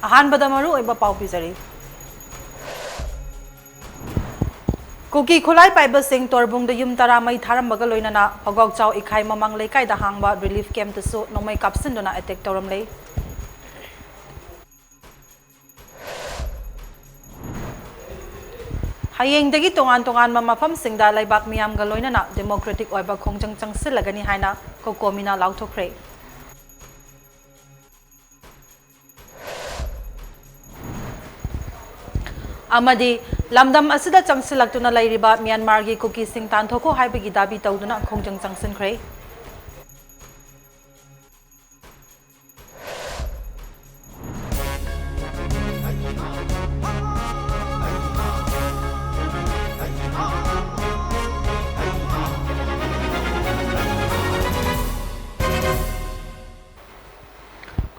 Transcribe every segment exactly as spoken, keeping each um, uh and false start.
ꯑꯍꯥꯟꯕꯗ ꯃꯔꯨꯑꯣꯏꯕ ꯄꯥꯎ ꯄꯤꯖꯔꯤ꯫ ꯀꯨꯀꯤ ꯈꯨꯠꯂꯥꯏ ꯄꯥꯏꯕꯁꯤꯡ ꯇꯣꯔꯕꯨꯡꯗ ꯌꯨꯝ ꯇꯔꯥ ꯃꯩ ꯊꯥꯔꯝꯕꯒ ꯂꯣꯏꯅꯅ ꯐꯧꯒꯥꯎꯆꯥꯎ ꯏꯈꯥꯏ ꯃꯃꯥꯡ ꯂꯩꯀꯥꯏꯗ ꯍꯥꯡꯕ ꯔꯤꯂꯤꯐ ꯀꯦꯝꯞꯇꯁꯨ ꯅꯣꯡꯃꯩ ꯀꯥꯞꯁꯤꯟꯗꯨꯅ ꯑꯦꯇꯦꯛ ꯇꯧꯔꯝꯂꯦ꯫ ꯍꯌꯦꯡꯗꯒꯤ ꯇꯣꯉꯥꯟ ꯇꯣꯉꯥꯟꯕ ꯃꯐꯝꯁꯤꯡꯗ ꯂꯩꯕꯥꯛ ꯃꯤꯌꯥꯝꯒ ꯂꯣꯏꯅꯅ ꯗꯦꯃꯣꯀ꯭ꯔꯦꯇꯤꯛ ꯑꯣꯏꯕ ꯈꯣꯡꯖꯪ ꯆꯪꯁꯤꯜꯂꯒꯅꯤ ꯍꯥꯏꯅ ꯀꯣꯀꯣꯃꯤꯅ ꯂꯥꯎꯊꯣꯛꯈ꯭ꯔꯦ꯫ ꯑꯃꯗꯤ ꯂꯝꯗꯝ ꯑꯁꯤꯗ ꯆꯪꯁꯤꯜꯂꯛꯇꯨꯅ ꯂꯩꯔꯤꯕ ꯃ꯭ꯌꯥꯟꯃꯥꯔꯒꯤ ꯀꯨꯀꯤꯁꯤꯡ ꯇꯥꯟꯊꯣꯛꯈꯣ ꯍꯥꯏꯕꯒꯤ ꯗꯥꯕꯤ ꯇꯧꯗꯨꯅ ꯈꯣꯡꯖꯪ ꯆꯪꯁꯤꯟꯈ꯭ꯔꯦ꯫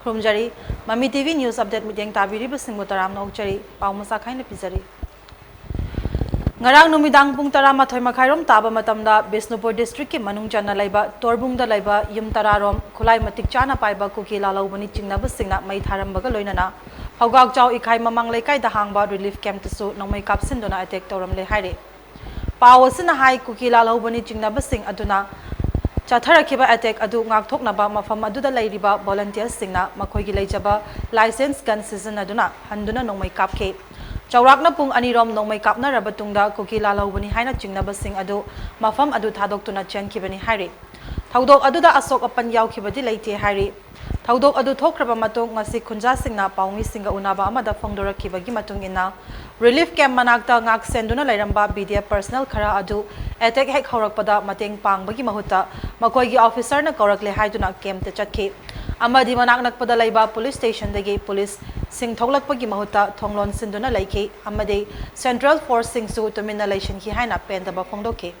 ꯈꯨꯔꯨꯝꯖꯔꯤ꯫ ꯃꯃꯤ ꯇꯤ ꯚꯤ ꯅ꯭ꯌꯨꯁ ꯑꯞꯗꯦꯠ ꯃꯤꯠꯌꯦꯡ ꯇꯥꯕꯤꯔꯤꯕꯁꯤꯡꯕꯨ ꯇꯔꯥꯝꯅ ꯑꯣꯛꯆꯔꯤ꯫ ꯄꯥꯎ ꯃꯆꯥ ꯈꯥꯏꯅ ꯄꯤꯖꯔꯤ꯫ ꯉꯔꯥꯡ ꯅꯨꯃꯤꯗꯥꯡ ꯄꯨꯡ ꯇꯔꯥꯃꯥꯊꯣꯏ ꯃꯈꯥꯏꯔꯣꯝ ꯇꯥꯕ ꯃꯇꯝꯗ ꯕꯤꯁꯅꯨꯄꯨꯔ ꯗꯤꯁꯇ꯭ꯔꯤꯛꯀꯤ ꯃꯅꯨꯡ ꯆꯟꯅ ꯂꯩꯕ ꯇꯣꯔꯕꯨꯡꯗ ꯂꯩꯕ ꯌꯨꯝ ꯇꯔꯥꯔꯣꯝ ꯈꯨꯠꯂꯥꯏ ꯃꯇꯤꯛ ꯆꯥꯅ ꯄꯥꯏꯕ ꯀꯨꯀꯤ ꯂꯥꯜꯍꯧꯕꯅꯤ ꯆꯤꯡꯅꯕꯁꯤꯡꯅ ꯃꯩ ꯊꯥꯔꯝꯕꯒ ꯂꯣꯏꯅꯅ ꯐꯧꯒꯥꯎꯆꯥꯎ ꯏꯈꯥꯏ ꯃꯃꯥꯡ ꯂꯩꯀꯥꯏꯗ ꯍꯥꯡꯕ ꯔꯤꯂꯤꯐ ꯀꯦꯝꯞꯇꯁꯨ ꯅꯣꯡꯃꯩ ꯀꯥꯞꯁꯤꯟꯗꯨꯅ ꯑꯦꯇꯦꯛ ꯇꯧꯔꯝꯂꯦ ꯍꯥꯏꯔꯤ꯫ ꯄꯥꯎ ꯑꯁꯤꯅ ꯍꯥꯏ, ꯀꯨꯀꯤ ꯂꯥꯜꯍꯧꯕꯅꯤ ꯆꯤꯡꯅꯕꯁꯤꯡ ꯑꯗꯨꯅ ꯆꯠꯊꯔꯛꯈꯤꯕ ꯑꯦꯇꯦꯛ ꯑꯗꯨ ꯉꯥꯛꯊꯣꯛꯅꯕ ꯃꯐꯝ ꯑꯗꯨꯗ ꯂꯩꯔꯤꯕ ꯚꯣꯂꯟꯇꯤꯌꯔꯁꯤꯡꯅ ꯃꯈꯣꯏꯒꯤ ꯂꯩꯖꯕ ꯂꯥꯏꯁꯦꯟꯁ ꯒꯟ ꯁꯤꯖꯤꯟꯅꯗꯨꯅ ꯍꯟꯗꯨꯅ ꯅꯣꯡꯃꯩ ꯀꯥꯞꯈꯤ꯫ ꯆꯥꯎꯔꯥꯛꯅ ꯄꯨꯡ ꯑꯅꯤꯔꯣꯝ ꯅꯣꯡꯃꯩ ꯀꯥꯞꯅꯔꯕ ꯇꯨꯡꯗ ꯀꯨꯀꯤ ꯂꯥꯜꯍꯧꯕꯅꯤ ꯍꯥꯏꯅ ꯆꯤꯡꯅꯕꯁꯤꯡ ꯑꯗꯨ ꯃꯐꯝ ꯑꯗꯨ ꯊꯥꯗꯣꯛꯇꯨꯅ ꯆꯦꯟꯈꯤꯕꯅꯤ ꯍꯥꯏꯔꯤ꯫ ꯊꯧꯗꯣꯛ ꯑꯗꯨꯗ ꯑꯁꯣꯛ ꯑꯄꯟ ꯌꯥꯎꯈꯤꯕꯗꯤ ꯂꯩꯇꯦ ꯍꯥꯏꯔꯤ꯫ ꯊꯧꯗꯣꯛ ꯑꯗꯨ ꯊꯣꯛꯈ꯭ꯔꯕ ꯃꯇꯨꯡ ꯉꯁꯤ ꯈꯨꯟꯖꯥꯁꯤꯡꯅ ꯄꯥꯎꯃꯤꯁꯤꯡꯒ ꯎꯅꯕ ꯑꯃꯗ ꯐꯣꯡꯗꯣꯔꯛꯈꯤꯕꯒꯤ ꯃꯇꯨꯡ ꯏꯟꯅ, ꯔꯤꯂꯤꯐ ꯀꯦꯝꯞ ꯃꯅꯥꯛꯇ ꯉꯥꯛ ꯁꯦꯟꯗꯨꯅ ꯂꯩꯔꯝꯕ ꯕꯤ ꯗꯤ ꯑꯦꯐ ꯄꯔꯁꯅꯦꯜ ꯈꯔ ꯑꯗꯨ ꯑꯦꯇꯦꯛ ꯍꯦꯛ ꯍꯧꯔꯛꯄꯗ ꯃꯇꯦꯡ ꯄꯥꯡꯕꯒꯤ ꯃꯍꯨꯠꯇ ꯃꯈꯣꯏꯒꯤ ꯑꯣꯐꯤꯁꯔꯅ ꯀꯧꯔꯛꯂꯦ ꯍꯥꯏꯗꯨꯅ ꯀꯦꯝꯞꯇ ꯆꯠꯈꯤ ꯑꯃꯗꯤ ꯃꯅꯥꯛ ꯅꯛꯄꯗ ꯂꯩꯕ ꯄꯨꯂꯤꯁ ꯁ꯭ꯇꯦꯁꯟꯗꯒꯤ ꯄꯨꯂꯤꯁꯁꯤꯡ ꯊꯣꯛꯂꯛꯄꯒꯤ ꯃꯍꯨꯠꯇ ꯊꯣꯡ ꯂꯣꯟꯁꯤꯟꯗꯨꯅ ꯂꯩꯈꯤ ꯑꯃꯗꯤ ꯁꯦꯟꯇ꯭ꯔꯦꯜ ꯐꯣꯔꯁꯁꯤꯡꯁꯨ ꯇꯨꯃꯤꯟꯅ ꯂꯩꯁꯤꯟꯈꯤ ꯍꯥꯏꯅ ꯄꯦꯟꯗꯕ ꯐꯣꯡꯗꯣꯛꯈꯤ꯫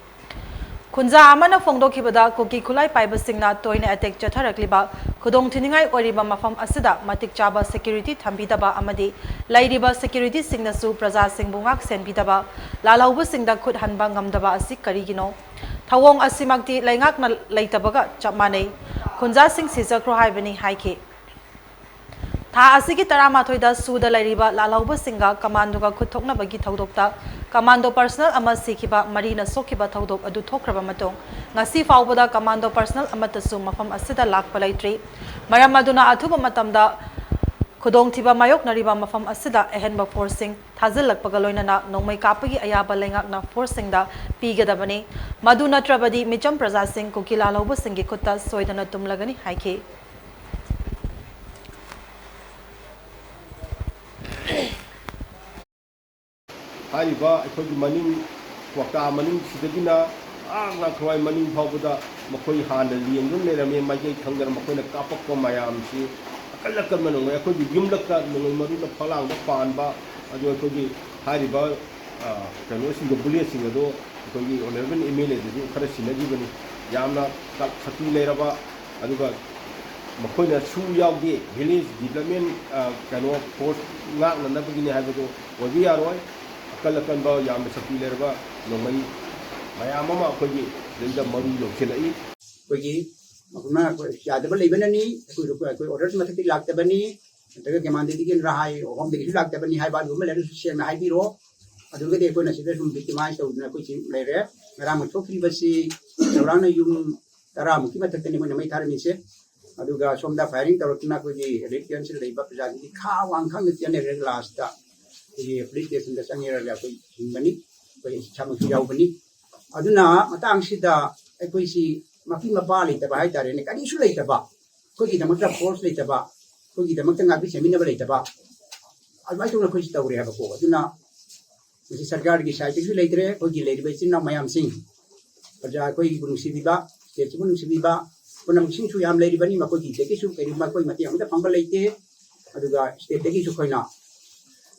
ꯈꯨꯟꯖꯥ ꯑꯃꯅ ꯐꯣꯡꯗꯣꯛꯈꯤꯕꯗ, ꯀꯨꯀꯤ ꯈꯨꯠꯂꯥꯏ ꯄꯥꯏꯕꯁꯤꯡꯅ ꯇꯣꯏꯅ ꯑꯦꯇꯦꯛ ꯆꯠꯊꯔꯛꯂꯤꯕ ꯈꯨꯗꯣꯡꯊꯤꯅꯤꯡꯉꯥꯏ ꯑꯣꯏꯔꯤꯕ ꯃꯐꯝ ꯑꯁꯤꯗ ꯃꯇꯤꯛ ꯆꯥꯕ ꯁꯦꯀ꯭ꯌꯨꯔꯤꯇꯤ ꯊꯝꯕꯤꯗꯕ ꯑꯃꯗꯤ ꯂꯩꯔꯤꯕ ꯁꯦꯀ꯭ꯌꯨꯔꯤꯇꯤꯁꯤꯡꯅꯁꯨ ꯄ꯭ꯔꯖꯥꯁꯤꯡꯕꯨ ꯉꯥꯛ ꯁꯦꯟꯕꯤꯗꯕ, ꯂꯥꯜꯍꯧꯕꯁꯤꯡꯗ ꯈꯨꯠ ꯍꯟꯕ ꯉꯝꯗꯕ ꯑꯁꯤ ꯀꯔꯤꯒꯤꯅꯣ? ꯊꯧꯑꯣꯡ ꯑꯁꯤꯃꯛꯇꯤ ꯂꯩꯉꯥꯛꯅ ꯂꯩꯇꯕꯒ ꯆꯞ ꯃꯥꯟꯅꯩ꯫ ꯈꯨꯟꯖꯥꯁꯤꯡ ꯁꯤꯖꯈ꯭ꯔꯣ ꯍꯥꯏꯕꯅꯤ ꯍꯥꯏꯈꯤ꯫ ꯊꯥ ꯑꯁꯤꯒꯤ ꯇꯔꯥꯃꯥꯊꯣꯏꯗ ꯁꯨꯗ ꯂꯩꯔꯤꯕ ꯂꯥꯜꯍꯧꯕꯁꯤꯡꯒ ꯀꯃꯥꯟꯗꯣꯒ ꯈꯨꯠ ꯊꯣꯛꯅꯕꯒꯤ ꯊꯧꯗꯣꯛꯇ ꯀꯃꯥꯟꯗꯣ ꯄꯔꯁꯅꯦꯜ ꯑꯃ ꯁꯤꯈꯤꯕ, ꯃꯔꯤꯅ ꯁꯣꯛꯈꯤꯕ ꯊꯧꯗꯣꯛ ꯑꯗꯨ ꯊꯣꯛꯈ꯭ꯔꯕ ꯃꯇꯨꯡ, ꯉꯁꯤ ꯐꯥꯎꯕꯗ ꯀꯃꯥꯟꯗꯣ ꯄꯔꯁꯅꯦꯜ ꯑꯃꯠꯇꯁꯨ ꯃꯐꯝ ꯑꯁꯤꯗ ꯂꯥꯛꯄ ꯂꯩꯇ꯭ꯔꯤ꯫ ꯃꯔꯝ ꯑꯗꯨꯅ ꯑꯊꯨꯕ ꯃꯇꯝꯗ ꯈꯨꯗꯣꯡꯊꯤꯕ ꯃꯥꯌꯣꯛꯅꯔꯤꯕ ꯃꯐꯝ ꯑꯁꯤꯗ ꯑꯍꯦꯟꯕ ꯐꯣꯔꯁꯁꯤꯡ ꯊꯥꯖꯤꯜꯂꯛꯄꯒ ꯂꯣꯏꯅꯅ ꯅꯣꯡꯃꯩ ꯀꯥꯞꯄꯒꯤ ꯑꯌꯥꯕ ꯂꯩꯉꯥꯛꯅ ꯐꯣꯔꯁꯁꯤꯡꯗ ꯄꯤꯒꯗꯕꯅꯤ꯫ ꯃꯗꯨ ꯅꯠꯇ꯭ꯔꯕꯗꯤ ꯃꯤꯆꯝ ꯄ꯭ꯔꯖꯥꯁꯤꯡ ꯀꯨꯀꯤ ꯂꯥꯜꯍꯧꯕꯁꯤꯡꯒꯤ ꯈꯨꯠꯇ ꯁꯣꯏꯗꯅ ꯇꯨꯝꯂꯒꯅꯤ ꯍꯥꯏꯈꯤ꯫ ꯍꯥꯏꯔꯤꯕ ꯑꯩꯈꯣꯏꯒꯤ ꯃꯅꯤꯡ, ꯀ꯭ꯋꯥꯛꯇꯥ ꯃꯅꯤꯡꯁꯤꯗꯒꯤꯅ ꯑꯥ ꯉꯥꯡꯈ꯭ꯔꯋꯥꯏ ꯃꯅꯤꯡ ꯐꯥꯎꯕꯗ ꯃꯈꯣꯏ ꯍꯥꯟꯅ ꯂꯦꯡꯗꯨꯅ ꯂꯩꯔꯝꯃꯤ꯫ ꯃꯥꯏꯀꯩ ꯊꯪꯗꯅ ꯃꯈꯣꯏꯅ ꯀꯥꯞꯄꯛꯄ ꯃꯌꯥꯝꯁꯤ ꯑꯀꯜ ꯑꯀꯟꯕ ꯅꯣꯡꯃꯩ, ꯑꯩꯈꯣꯏꯒꯤ ꯌꯨꯝꯂꯛꯇ ꯅꯣꯡꯃꯩ ꯃꯔꯨꯅ ꯐꯛꯂꯥꯡꯗ ꯄꯥꯟꯕ, ꯑꯗꯨ ꯑꯩꯈꯣꯏꯒꯤ ꯍꯥꯏꯔꯤꯕ, ꯑ, ꯀꯩꯅꯣꯁꯤꯡꯗꯣ, ꯕꯨꯂꯦꯠꯁꯤꯡ ꯑꯗꯣ ꯑꯩꯈꯣꯏꯒꯤ ꯑꯣꯅꯔꯦꯕꯜ ꯑꯦꯝ ꯑꯦꯜ ꯑꯦꯗꯁꯨ ꯈꯔ ꯁꯤꯟꯅꯈꯤꯕꯅꯤ꯫ ꯌꯥꯝꯅ ꯀ-, ꯁꯛꯇꯤ ꯂꯩꯔꯕ, ꯑꯗꯨꯒ ꯃꯈꯣꯏꯅ ꯁꯨ ꯌꯥꯎꯗꯦ, ꯚꯤꯂꯦꯖ ꯗꯤꯕ꯭ꯂꯞꯃꯦꯟ, ꯑ, ꯀꯩꯅꯣ, ꯐꯣꯔꯁ ꯉꯥꯛꯅꯅꯕꯒꯤꯅꯤ ꯍꯥꯏꯕꯗꯣ ꯑꯣꯏꯕ ꯌꯥꯔꯣꯏ꯫ ꯑꯀꯜ ꯑꯀꯟꯕ, ꯌꯥꯝꯅ ꯁꯛꯇꯤ ꯂꯩꯔꯕ ꯅꯣꯡꯃꯩ ꯃꯌꯥꯝ ꯑꯃ ꯑꯩꯈꯣꯏꯒꯤ ꯁꯤꯗꯩꯗ ꯃꯔꯨ ꯌꯧꯁꯤꯜꯂꯛꯏ꯫ ꯑꯩꯈꯣꯏꯒꯤ ꯃꯐꯝꯅ ꯑꯩꯈꯣꯏ ꯌꯥꯗꯕ ꯂꯩꯕꯅꯅꯤ, ꯑꯩꯈꯣꯏ, ꯑꯩꯈꯣꯏ ꯑꯣꯔꯗꯔ ꯃꯊꯛꯇꯒꯤ ꯂꯥꯛꯇꯕꯅꯤ, ꯅꯠꯇ꯭ꯔꯒ ꯀꯃꯥꯟꯗꯦꯟꯗꯒꯤ ꯅꯠꯇ꯭ꯔꯥ ꯍꯥꯏ, ꯑꯍꯣꯝꯗꯒꯤꯁꯨ ꯂꯥꯛꯇꯕꯅꯤ ꯍꯥꯏꯕ ꯑꯗꯨꯒꯨꯝꯕ ꯂꯩꯔꯁꯨ ꯁꯦꯡꯅ ꯍꯥꯏꯕꯤꯔꯣ꯫ ꯑꯗꯨꯒꯗꯤ ꯑꯩꯈꯣꯏꯅ ꯁꯤꯗ ꯁꯨꯝ ꯚꯤꯛꯇꯤꯃꯥꯏꯖ ꯇꯧꯗꯅ ꯑꯩꯈꯣꯏ ꯁꯤ ꯂꯩꯔꯦ꯫ ꯉꯔꯥꯡ ꯊꯣꯛꯈꯤꯕꯁꯤ ꯆꯥꯎꯔꯥꯛꯅ ꯌꯨꯝ ꯇꯔꯥꯃꯨꯛꯀꯤ ꯃꯊꯛꯇꯅꯤ ꯃꯣꯏꯅ ꯃꯩ ꯊꯥꯔꯝꯃꯤꯁꯦ꯫ ꯑꯗꯨꯒ ꯁꯣꯝꯗ ꯐꯥꯏꯔꯤꯡ ꯇꯧꯔꯛꯇꯨꯅ ꯑꯩꯈꯣꯏꯒꯤ ꯔꯦꯂꯤꯐ ꯀꯦꯝꯞꯁꯤꯗ ꯂꯩꯕ ꯄ꯭ꯔꯖꯥꯁꯤꯡꯗꯤ ꯈꯥ ꯋꯥꯡ ꯈꯪꯗ ꯆꯦꯟꯅꯔꯦ꯫ ꯂꯥꯁꯇ ꯑꯩꯈꯣꯏꯒꯤ ꯄꯨꯂꯤꯁ ꯁ꯭ꯇꯦꯁꯟꯗ ꯆꯪꯉꯦꯔꯒ ꯑꯩꯈꯣꯏ ꯍꯤꯡꯕꯅꯤ, ꯑꯩꯈꯣꯏ ꯏꯁꯥꯃꯛꯁꯨ ꯌꯥꯎꯕꯅꯤ꯫ ꯑꯗꯨꯅ ꯃꯇꯥꯡꯁꯤꯗ ꯑꯩꯈꯣꯏꯁꯤ ꯃꯄꯤ ꯃꯄꯥ ꯂꯩꯇꯕ ꯍꯥꯏꯇꯥꯔꯦꯅꯦ, ꯀꯔꯤꯁꯨ ꯂꯩꯇꯕ, ꯑꯩꯈꯣꯏꯒꯤꯗꯃꯛꯇ ꯐꯣꯔꯁ ꯂꯩꯇꯕ, ꯑꯩꯈꯣꯏꯒꯤꯗꯃꯛꯇ ꯉꯥꯛꯄꯤ ꯁꯦꯟꯕꯤꯅꯕ ꯂꯩꯇꯕ, ꯑꯗꯨꯃꯥꯏꯅ ꯇꯧꯅ ꯑꯩꯈꯣꯏꯁꯤ ꯇꯧꯔꯦ ꯍꯥꯏꯕꯀꯣ꯫ ꯑꯗꯨꯅ ꯃꯁꯤ ꯁꯔꯀꯥꯔꯒꯤ ꯁꯥꯏꯠꯇꯒꯤꯁꯨ ꯂꯩꯇ꯭ꯔꯦ꯫ ꯑꯩꯈꯣꯏꯒꯤ ꯂꯩꯔꯤꯕ ꯏꯆꯤꯟ ꯏꯅꯥꯎ ꯃꯌꯥꯝꯁꯤꯡ, ꯄ꯭ꯔꯖꯥ ꯑꯩꯈꯣꯏꯒꯤꯕꯨ ꯅꯨꯡꯁꯤꯕꯤꯕ, ꯁ꯭ꯇꯦꯠꯁꯤꯕꯨ ꯅꯨꯡꯁꯤꯕꯤꯕ ꯄꯨꯝꯅꯃꯛꯁꯤꯡꯁꯨ ꯌꯥꯝ ꯂꯩꯔꯤꯕꯅꯤ꯫ ꯃꯈꯣꯏꯒꯤꯗꯒꯤꯁꯨ ꯀꯔꯤꯒꯨꯝꯕ ꯑꯩꯈꯣꯏ ꯃꯇꯦꯡ ꯑꯃꯠꯇ ꯐꯪꯕ ꯂꯩꯇꯦ꯫ ꯑꯗꯨꯒ ꯁ꯭ꯇꯦꯠꯇꯒꯤꯁꯨ ꯑꯩꯈꯣꯏꯅ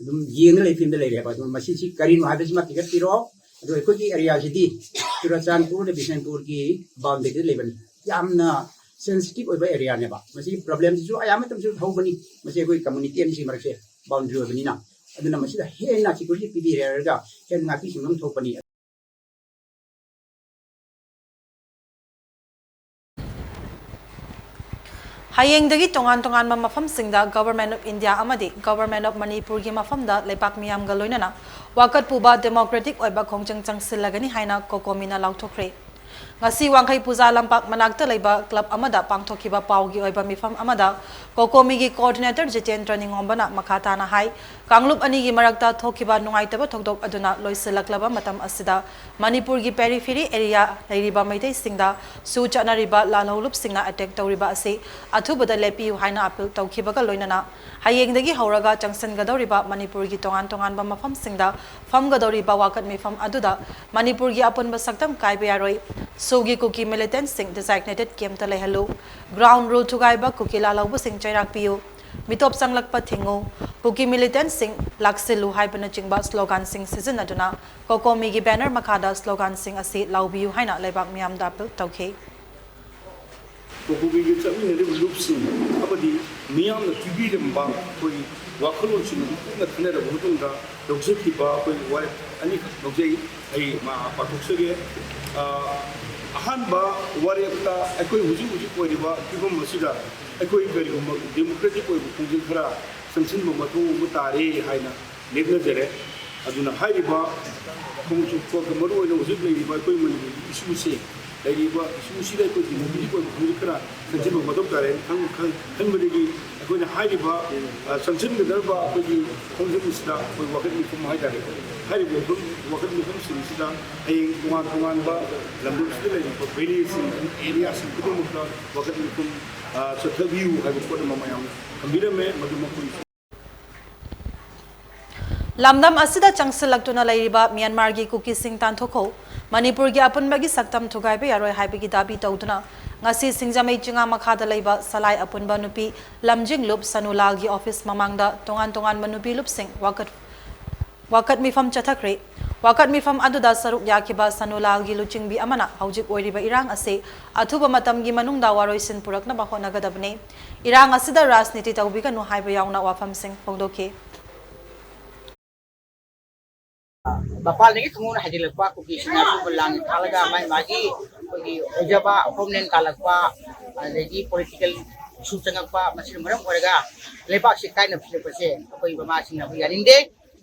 ꯑꯗꯨꯝ ꯌꯦꯡꯅ ꯂꯩ, ꯐꯤꯕꯝꯗ ꯂꯩꯔꯦꯕ꯫ ꯑꯗꯨ ꯃꯁꯤꯁꯤ ꯀꯔꯤꯅꯣ ꯍꯥꯏꯕꯁꯤꯃ ꯊꯤꯒꯠꯄꯤꯔꯣ꯫ ꯑꯗꯨ ꯑꯩꯈꯣꯏꯒꯤ ꯑꯦꯔꯤꯌꯥꯁꯤꯗꯤ ꯆꯨꯔꯆꯥꯟꯄꯨꯔꯗ ꯕꯤꯁꯅꯨꯄꯨꯔꯒꯤ ꯕꯥꯎꯟꯗꯔꯤꯗ ꯂꯩꯕꯅꯤ꯫ ꯌꯥꯝꯅ ꯁꯦꯟꯁꯤꯇꯤꯚ ꯑꯣꯏꯕ ꯑꯦꯔꯤꯌꯥꯅꯦꯕ꯫ ꯃꯁꯤꯒꯤ ꯄ꯭ꯔꯣꯕ꯭ꯂꯦꯝꯁꯤꯁꯨ ꯑꯌꯥꯝꯕ ꯃꯇꯝꯁꯨ ꯍꯧꯕꯅꯤ꯫ ꯃꯁꯤ ꯑꯩꯈꯣꯏ ꯀꯝꯃꯨꯅꯤꯇꯤ ꯑꯅꯤꯁꯤ ꯃꯔꯛꯁꯦ ꯕꯥꯎꯟꯗꯔꯤ ꯑꯣꯏꯕꯅꯤꯅ꯫ ꯑꯗꯨꯅ ꯃꯁꯤꯗ ꯍꯦꯟꯅ ꯁꯦꯀ꯭ꯌꯨꯔꯤꯇꯤ ꯄꯤꯕꯤꯔꯦ ꯍꯥꯏꯔꯒ ꯍꯦꯟꯅ ꯉꯥꯛꯄꯤ ꯁꯦꯟꯕꯤꯐꯝ ꯊꯣꯛꯄꯅꯤ꯫ ꯍꯌꯦꯡꯗꯒꯤ ꯇꯣꯉꯥꯟ ꯇꯣꯉꯥꯟꯕ ꯃꯐꯝꯁꯤꯡꯗ Government of India ꯑꯃꯗꯤ Government of ꯃꯅꯤꯄꯨꯔꯒꯤ ꯃꯐꯝꯗ ꯂꯩꯕꯥꯛ ꯃꯤꯌꯥꯝꯒ ꯂꯣꯏꯅꯅ ꯋꯥꯀꯠ ꯄꯨꯕ democratic ꯑꯣꯏꯕ ꯈꯣꯡꯖꯪ ꯆꯪꯁꯤꯜꯂꯒꯅꯤ ꯍꯥꯏꯅ ꯀꯣꯀꯣꯃꯤꯅ ꯂꯥꯎꯊꯣꯛꯈ꯭ꯔꯦ꯫ ꯉꯁꯤ ꯋꯥꯡꯈꯩ ꯄꯨꯖꯥ ꯂꯝꯄꯥꯛ ꯃꯅꯥꯛꯇ ꯂꯩꯕ club ꯑꯃꯗ ꯄꯥꯡꯊꯣꯛꯈꯤꯕ ꯄꯥꯎꯒꯤ ꯑꯣꯏꯕ ꯃꯤꯐꯝ ꯑꯃꯗ ꯀꯣꯀꯣꯃꯤꯒꯤ coordinator ꯖꯤꯇꯦꯟꯗ꯭ꯔ ꯅꯤꯉꯣꯝꯕꯅ ꯃꯈꯥ ꯇꯥꯅ ꯍꯥꯏ, ꯀꯥꯡꯂꯨꯞ ꯑꯅꯤꯒꯤ ꯃꯔꯛꯇ ꯊꯣꯛꯈꯤꯕ ꯅꯨꯡꯉꯥꯏꯇꯕ ꯊꯧꯗꯣꯛ ꯑꯗꯨꯅ ꯂꯣꯏꯁꯤꯜꯂꯛꯂꯕ ꯃꯇꯝ ꯑꯁꯤꯗ ꯃꯅꯤꯄꯨꯔꯒꯤ periphery area ꯂꯩꯔꯤꯕ ꯃꯩꯇꯩꯁꯤꯡꯗ ꯁꯨ ꯆꯠꯅꯔꯤꯕ ꯂꯥꯜꯍꯧꯂꯨꯞꯁꯤꯡꯅ attack ꯇꯧꯔꯤꯕ ꯑꯁꯤ ꯑꯊꯨꯕꯗ ꯂꯦꯞꯄꯤꯌꯨ ꯍꯥꯏꯅ appeal ꯇꯧꯈꯤꯕꯒ ꯂꯣꯏꯅꯅ ꯍꯌꯦꯡꯗꯒꯤ ꯍꯧꯔꯒ ꯆꯪꯁꯤꯟꯒꯗꯧꯔꯤꯕ ꯃꯅꯤꯄꯨꯔꯒꯤ ꯇꯣꯉꯥꯟ ꯇꯣꯉꯥꯟꯕ ꯃꯐꯝꯁꯤꯡꯗ ꯐꯝꯒꯗꯧꯔꯤꯕ ꯋꯥꯀꯠ ꯃꯤꯐꯝ ꯑꯗꯨꯗ ꯃꯅꯤꯄꯨꯔꯒꯤ ꯑꯄꯨꯟꯕ ꯁꯛꯇꯝ ꯀꯥꯏꯕ ꯌꯥꯔꯣꯏ꯫ ꯁꯨꯒꯤ ꯀꯨꯀꯤ militantꯁꯤꯡ designated campꯇ ꯂꯩꯍꯜꯂꯨ꯫ Ground rule ꯊꯨꯒꯥꯏꯕ ꯀꯨꯀꯤ ꯂꯥꯜꯍꯧꯕꯁꯤꯡ ꯆꯩꯔꯥꯛ ꯄꯤꯌꯨ꯫ ꯃꯤꯇꯣꯞ ꯆꯪꯂꯛꯄ ꯊꯤꯡꯉꯨ꯫ ꯀꯨꯀꯤ militantꯁꯤꯡ ꯂꯥꯛꯁꯤꯜꯂꯨ ꯍꯥꯏꯕꯅꯆꯤꯡꯕ sloganꯁꯤꯡ ꯁꯤꯖꯤꯟꯅꯗꯨꯅ ꯀꯣꯀꯣꯃꯤꯒꯤ banner ꯃꯈꯥꯗ sloganꯁꯤꯡ ꯑꯁꯤ ꯂꯥꯎꯕꯤꯌꯨ ꯍꯥꯏꯅ ꯂꯩꯕꯥꯛ ꯃꯤꯌꯥꯝꯗ appeal ꯇꯧꯈꯤ꯫ ꯀꯣꯀꯣꯃꯤꯒꯤ ꯆꯠꯃꯤꯟꯅꯔꯤꯕ ꯂꯨꯞꯁꯤꯡ ꯑꯃꯗꯤ ꯃꯤꯌꯥꯝꯅ ꯄꯤꯕꯤꯔꯝꯕ ꯑꯩꯈꯣꯏꯒꯤ ꯋꯥꯈꯜꯂꯣꯟꯁꯤꯡ ꯑꯗꯨ ꯄꯨꯟꯅ ꯈꯟꯅꯔꯕ ꯃꯇꯨꯡꯗ ꯂꯧꯖꯈꯤꯕ ꯑꯩꯈꯣꯏ ꯋꯥꯔꯦꯞ ꯑꯅꯤꯈꯛ ꯂꯧꯖꯩ꯫ ꯑꯩ ꯃꯥ ꯄꯥꯊꯣꯛꯆꯒꯦ꯫ ꯑ, ꯑꯍꯥꯟꯕ ꯋꯥꯔꯦꯞꯇ ꯑꯩꯈꯣꯏ ꯍꯧꯖꯤꯛ ꯍꯧꯖꯤꯛ ꯑꯣꯏꯔꯤꯕ ꯐꯤꯕꯝ ꯑꯁꯤꯗ ꯑꯩꯈꯣꯏ ꯀꯔꯤꯒꯨꯝꯕ democratic ꯑꯣꯏꯕ ꯈꯣꯡꯖꯦꯜ ꯈꯔ ꯆꯪꯁꯤꯟꯕ ꯃꯊꯧ ꯑꯃ ꯇꯥꯔꯦ ꯍꯥꯏꯅ ꯂꯦꯞꯅꯖꯔꯦ꯫ ꯑꯗꯨꯅ ꯍꯥꯏꯔꯤꯕ ꯈꯣꯡꯖꯦꯜ ꯃꯔꯨ ꯑꯣꯏꯅ ꯍꯧꯖꯤꯛ ꯂꯩꯔꯤꯕ ꯑꯩꯈꯣꯏ ꯃꯅꯤꯄꯨꯔꯒꯤ issueꯁꯦ, ꯂꯩꯔꯤꯕ issueꯁꯤꯗ ꯑꯩꯈꯣꯏ democratic ꯑꯣꯏꯕ ꯈꯣꯡꯖꯦꯜ ꯈꯔ ꯆꯪꯁꯤꯟꯕ ꯃꯊꯧ ꯇꯥꯔꯦ ꯈꯟ-, ꯈꯟ-, ꯈꯟꯕꯗꯒꯤ ꯑꯩꯈꯣꯏꯅ ꯍꯥꯏꯔꯤꯕ, ꯑ, ꯆꯪꯁꯤꯟꯒꯗꯧꯔꯤꯕ ꯑꯩꯈꯣꯏꯒꯤ ꯈꯣꯡꯖꯪ ꯑꯁꯤꯗ ꯑꯩꯈꯣꯏ ꯋꯥꯀꯠ ꯃꯤꯐꯝ ꯍꯥꯏꯇꯥꯔꯦ, ꯍꯥꯏꯔꯤꯕ ꯃꯐꯝ, ꯋꯥꯀꯠ ꯃꯤꯐꯝꯁꯤꯡꯁꯤꯗ ꯍꯌꯦꯡ ꯇꯣꯉꯥꯟ ꯇꯣꯉꯥꯟꯕ ꯂꯝꯗꯝꯁꯤꯗ ꯂꯩꯔꯤꯕ valleyꯁꯤꯡ, areaꯁꯤꯡ ꯈꯨꯗꯤꯡꯃꯛꯇ ꯋꯥꯀꯠ ꯃꯤꯐꯝ, ꯑ, ꯆꯠꯊꯕꯤꯌꯨ ꯍꯥꯏꯕ ꯄꯣꯠ ꯑꯃ ꯃꯌꯥꯝ ꯊꯝꯕꯤꯔꯝꯃꯦ꯫ ꯃꯗꯨ ꯃꯈꯣꯏ ꯂꯝꯗꯝ ꯑꯁꯤꯗ ꯆꯪꯁꯤꯜꯂꯛꯇꯨꯅ ꯂꯩꯔꯤꯕ ꯃ꯭ꯌꯥꯟꯃꯥꯔꯒꯤ ꯀꯨꯀꯤꯁꯤꯡ ꯇꯥꯟꯊꯣꯛꯈꯣ, ꯃꯅꯤꯄꯨꯔꯒꯤ ꯑꯄꯨꯟꯕꯒꯤ ꯁꯛꯇꯝ ꯊꯨꯒꯥꯏꯕ ꯌꯥꯔꯣꯏ ꯍꯥꯏꯕꯒꯤ ꯗꯥꯕꯤ ꯇꯧꯗꯨꯅ ꯉꯁꯤ ꯁꯤꯡꯖꯃꯩ ꯆꯤꯉꯥ ꯃꯈꯥꯗ ꯂꯩꯕ ꯁꯂꯥꯏ ꯑꯄꯨꯟꯕ ꯅꯨꯄꯤ ꯂꯝꯖꯤꯡ ꯂꯨꯞ ꯁꯅꯨꯂꯥꯜꯒꯤ office ꯃꯃꯥꯡꯗ ꯇꯣꯉꯥꯟ ꯇꯣꯉꯥꯟꯕ ꯅꯨꯄꯤ ꯂꯨꯞꯁꯤꯡ ꯋꯥꯀꯠ, ꯋꯥꯀꯠ ꯃꯤꯐꯝ ꯆꯠꯊꯈ꯭ꯔꯦ꯫ ꯋꯥꯀꯠ ꯃꯤꯐꯝ ꯑꯗꯨꯗ ꯁꯔꯨꯛ ꯌꯥꯈꯤꯕ ꯁꯅꯨꯂꯥꯜꯒꯤ ꯂꯨꯆꯤꯡꯕꯤ ꯑꯃꯅ ꯍꯧꯖꯤꯛ ꯑꯣꯏꯔꯤꯕ ꯏꯔꯥꯡ ꯑꯁꯤ ꯑꯊꯨꯕ ꯃꯇꯝꯒꯤ ꯃꯅꯨꯡꯗ ꯋꯥꯔꯣꯏꯁꯤꯟ ꯄꯨꯔꯛꯅꯕ ꯍꯣꯠꯅꯒꯗꯕꯅꯤ, ꯏꯔꯥꯡ ꯑꯁꯤꯗ ꯔꯥꯖꯅꯤꯇꯤ ꯇꯧꯕꯤꯒꯅꯨ ꯍꯥꯏꯕ ꯌꯥꯎꯅ ꯋꯥꯐꯝꯁꯤꯡ ꯐꯣꯡꯗꯣꯛꯈꯤ꯫ ꯃꯄꯥꯟꯗꯒꯤ ꯊꯨꯡꯅ ꯍꯥꯏꯖꯤꯜꯂꯛꯄ ꯀꯨꯀꯤꯁꯤꯡꯅ ꯑꯗꯨꯒꯨꯝꯕ ꯂꯥꯡ ꯊꯥꯛꯂꯒ ꯃꯥꯒꯤ ꯃꯥꯒꯤ ꯑꯩꯈꯣꯏꯒꯤ ꯑꯣꯏꯖꯕ ꯍꯣꯝꯂꯦꯟ ꯀꯥꯜꯂꯛꯄ, ꯑꯗꯒꯤ ꯄꯣꯂꯤꯇꯤꯀꯦꯜ ꯁꯨ ꯆꯪꯉꯛꯄ, ꯃꯁꯤꯅ ꯃꯔꯝ ꯑꯣꯏꯔꯒ ꯂꯩꯕꯥꯛꯁꯤ ꯀꯥꯏꯅꯕ ꯁꯤꯜꯂꯛꯄꯁꯦ ꯑꯩꯈꯣꯏ ꯃꯃꯥꯁꯤꯡꯅ ꯑꯩꯈꯣꯏ ꯌꯥꯅꯤꯡꯗꯦ꯫